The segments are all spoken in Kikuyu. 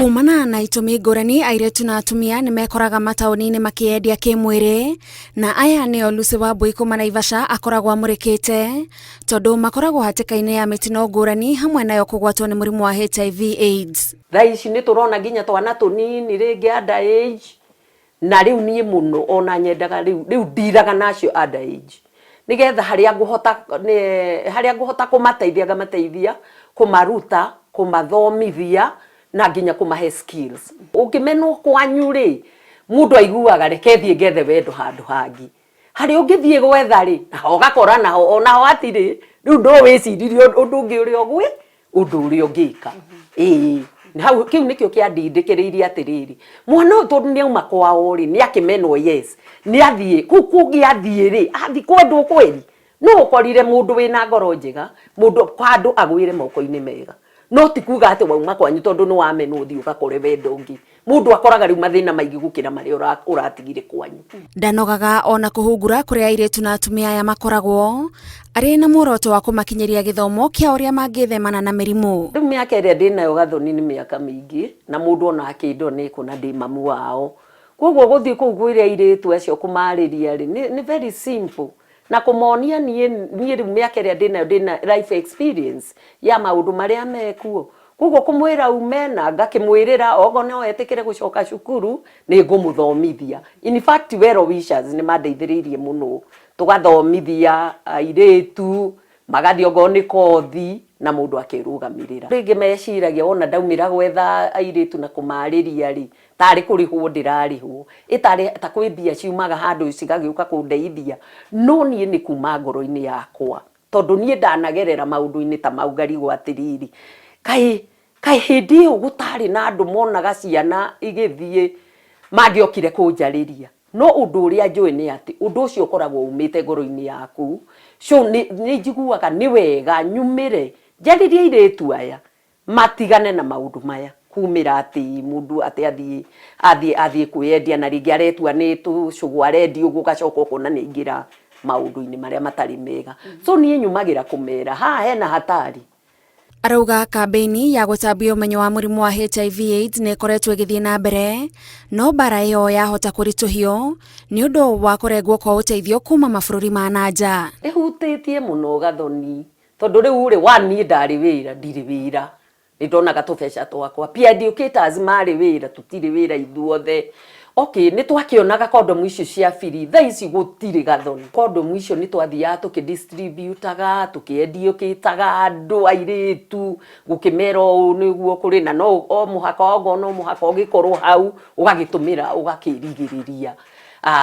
Kumana na itũmi ngũrani airĩtu na atumia nĩ mekoraga mataũni-inĩ makĩendia kĩmwĩrĩ na aya nĩo Lucy Wambui kuma Naivasha akoragwo amũrĩkĩte tondũ makoragwo hatĩka-inĩ ya mĩtino ngũrani hamwe nayo kũgwatwo nĩ mũrimũ wa HIV AIDS. Thaa ici nĩ tũrona nginya twana tũnini rĩngĩ under age na rĩu niĩ mũno ona nyendaga rĩu rĩu ndiraga na acio under age nĩgetha harĩa ngũhota harĩa ngũhota kũmateithia ngamateithia kũmaruta kũmathomithia na nginya kũmahe skills. Ũngĩmenwo kwanyu rĩ, mũndũ aiguaga reke thiĩ ngethe wendo handũ hangĩ. Harĩa ũngĩthiĩ gwetha rĩ, naho ũgakora naho onaho hatirĩ, rĩu no wĩciririe ũndũ ũngĩ ũrĩa ũgwĩ ũndũ ũrĩa ũngĩka. Ĩĩ hau kĩu nĩkĩo kĩandindĩkĩrĩirie atĩrĩrĩ, mwana ũyũ tondũ nĩ auma kwao rĩ, nĩ akĩmenwo yes, nĩ athiĩ, kũu kũngĩ athiĩ rĩ, athiĩ kwendwo kweri? No ũkorire mũndũ wĩna ngoro njega, mũndũ handũ agwĩre moko-inĩ mega. No ti kuga atĩ wauma kwanyu tondũ nĩ wamenwo ũthiĩ ũgakore wendo ũngĩ. Mũndũ akoraga rĩu mathĩna maingĩ gũkĩra marĩa ũratigire kwanyu. Ndanogaga ona kũhungura kũrĩa airĩtu na atumia aya makoragwo, arĩ na muoroto wa kũmakinyĩria gĩthomo kĩa ũrĩa mangĩthemana na mĩrimũ. Rĩu mĩaka ĩrĩa ndĩnayo Gathoni nĩ mĩaka mĩingĩ, na mũndũ ona akĩndora nĩ ekuona ndĩ mamu wao. Kwoguo gũthiĩ kũu kwĩra airĩtu acio kũmarĩria rĩ, nĩ very simple. Na kũmonia niĩ niĩ rĩu mĩaka ĩrĩa ndĩnayo ndĩna life experience ya maũndũ marĩa mekuo. Koguo kũmwĩra ume na ngakĩmwĩrĩra okorwo no etĩkĩre gũcoka cukuru nĩ ngũmũthomithia. In fact well wishers nĩ mandeithĩrĩirie mũno. Tũgathomithia airĩtu, magathiĩ okorwo nĩ kothi na mũndũ akerũgamĩrĩra. Rĩngĩ meciragia wona ndaumĩra gwetha airĩtu na kũmarĩria rĩ, tarĩ kũrĩhwo ndĩrarĩhwo, ĩtarĩ ta kwĩ mbia ciumaga handũ cigagĩũka kũndeithia, no niĩ nĩ kuma ngoro-inĩ yakwa, tondũ niĩ ndanagerera maũndũ-inĩ ta mau ngarigwo atĩrĩrĩ, kaĩ kaĩ hĩndĩ ĩyo gũtarĩ na andũ monaga ciana igĩthiĩ mangĩokire kũnjarĩria. No ũndũ ũrĩa njũĩ nĩ atĩ ũndũ ũcio ũkoragwo umĩte ngoro-inĩ yaku, so nĩ njiguaga nĩ wega nyumĩre njarĩrie airĩtu aya matigane na maũndũ maya kumĩra atĩ mũndũ atĩ athiĩ athiĩ athiĩ kwĩyendia na rĩngĩ aretua nĩ tũcũgũ arendia ũguo ũgacoka ũkona nĩ aingĩra maũndũ-inĩ marĩa matarĩ mega. So niĩ nyumagĩra kũmera haha hena hatari. Arauga kambĩini ya gũtambia ũmenyo wa mũrimũ wa HIV AIDS nĩ ĩkoretwo ĩgĩthiĩ na mbere, no mbara ĩyo yahota kũritũhio nĩ ũndũ wa kũrengwo kwa ũteithio kuma mabũrũri ma na nja. Ĩhutĩtie mũno Gathoni tondũ rĩu rĩ, one niĩ ndarĩ wĩra, ndirĩ wĩra, nĩ ndonaga tũbeca twakwa. Peer educators marĩ wĩra, tũtirĩ wĩra ithuothe. Okay, nĩ twakĩonaga kondomu icio cia free, thaa ici gũtirĩ Gathoni. Kondomu icio nĩ twathiaga tũkĩ distribute aga, tũkĩ educate aga andũ, airĩtu, gũkĩmera ũũ nĩguo kũrĩ na no o mũhaka okorwo no mũhaka ũgĩkorwo hau, ũgagĩtũmĩra ũgakĩrigĩrĩria.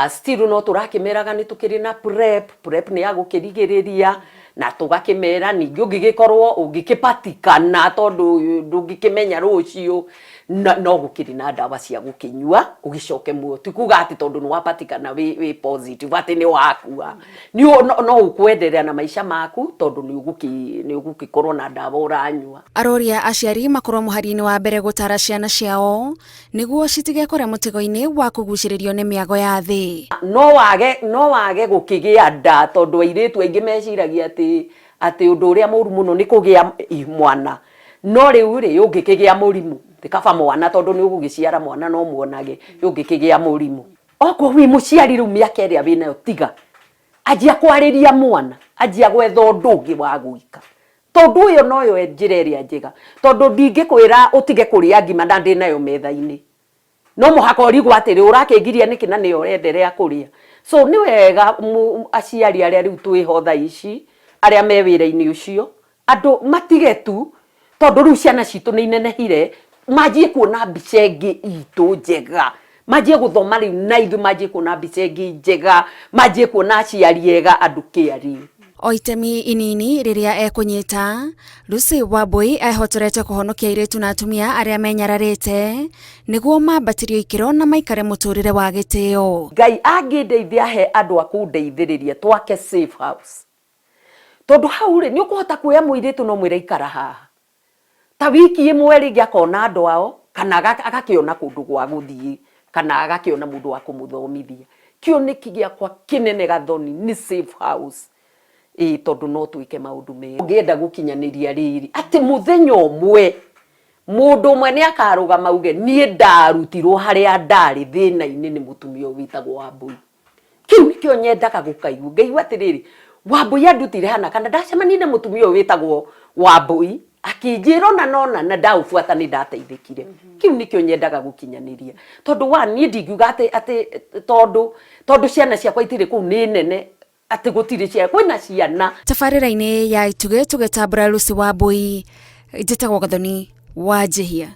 Still no tũrakĩmeraga nĩ tũkĩrĩ na PrEP, PrEP nĩ ya gũkĩrigĩrĩria, na tũgakĩmera ningĩ ũngĩgĩkorwo ũngĩkĩpatikana tondũ ndũngĩkĩmenya rũciũ, no gũkĩrĩ na ndawa cia gũkĩnyua ũgĩcoke muoyo. Ti kuga atĩ tondũ nĩ wapatikana wĩ positive atĩ nĩ wakua. No ũkwenderea na maica maku tondũ nĩ ũgũgĩkorwo na ndawa ũranyua. Aroria aciari makorwo mũhari-inĩ wa mbere gũtara ciana ciao nĩguo citigekore mũtego-inĩ wa kũgucĩrĩrio nĩ mĩago ya thĩ. No wage no wage gũkĩgĩa nda tondũ airĩtu aingĩ meciragia atĩ atĩ ũndũ ũrĩa mũru mũno nĩ kũgĩa mwana. No rĩu rĩ, ũngĩkĩgĩa mũrimũ, ti kaba mwana tondũ nĩ ũgũgĩciara mwana no muonage, ũngĩkĩgĩa mũrimũ. Okorwo wĩ mũciari rĩu mĩaka ĩrĩa wĩnayo tiga, anjia kwarĩria mwana, anjia gwetha ũndũ ũngĩ wa gwĩka. Tondũ ĩyo noyo njĩra ĩrĩa njega. Tondũ ndingĩkwĩra ũtige kũrĩa ngima na ndĩnayo metha-inĩ. No mũhaka ũrigwo atĩrĩ, ũrakĩngiria nĩkĩ na nĩyo ũrenderea kũrĩa? So nĩ wega aciari arĩa rĩu twĩho thaa ici, arĩa me wĩra-inĩ ũcio, andũ matige tu, tondũ rĩu ciana citũ nĩ inenehire, manjie kuona mbica ĩngĩ itũ njega. Manjie gũthoma rĩu na ithuĩ manjie kuona mbica ĩngĩ njega, manjie kuona aciari ega, andũ caring. O itemi inini rĩrĩa ekũnyita, Lucy Wambui ehotorete kũhonokia airĩtu na atumia arĩa menyararĩte nĩguo mambatĩrio ikĩro na maikare mũtũrĩre wa gĩtĩo. Ngai angĩndeithia he andũ a kũndeithĩrĩria twake safe house, tondũ hau rĩ, nĩ ũkũhota kuoya mũirĩtu na ũmwĩre ikara haha. Ta wiki ĩmwe rĩngĩ akona andũ ao, kana agakĩona kũndũ gwa gũthiĩ, kana agakĩona mũndũ wa kũmũthomithia. Kĩoneki gĩakwa kĩnene Gathoni nĩ safe house, ĩĩ tondũ no twĩke maũndũ mega. Ũngĩenda gũkinyanĩria rĩrĩ, atĩ mũthenya ũmwe Mũndũ ũmwe nĩ akarũgama auge niĩ ndarutirwo harĩa ndarĩ thĩna-inĩ nĩ mũtumia ũyũ wĩtagwo Wambũi. Kĩu nĩkĩo nyendaga gũkaigua, ngaigua atĩrĩrĩ, Wambũi andutire hana kana ndacemanirie na mũtumia ũyũ wĩtagwo Wambũi akĩnjĩra ũna na ũna na ndaũbuata nĩ ndateithĩkire. Kĩu nĩkĩo nyendaga gũkinyanĩria. Tondũ one niĩ ndingiuga atĩ atĩ tondũ tondũ ciana ciakwa itirĩ kũu nĩ nene atĩ gũtirĩ ciana, kwĩna ciana. Tabarĩra-inĩ ya Itugĩ tũgĩtambũra Lucy Wambũi, njĩtagwo Gathoni Wanjihia.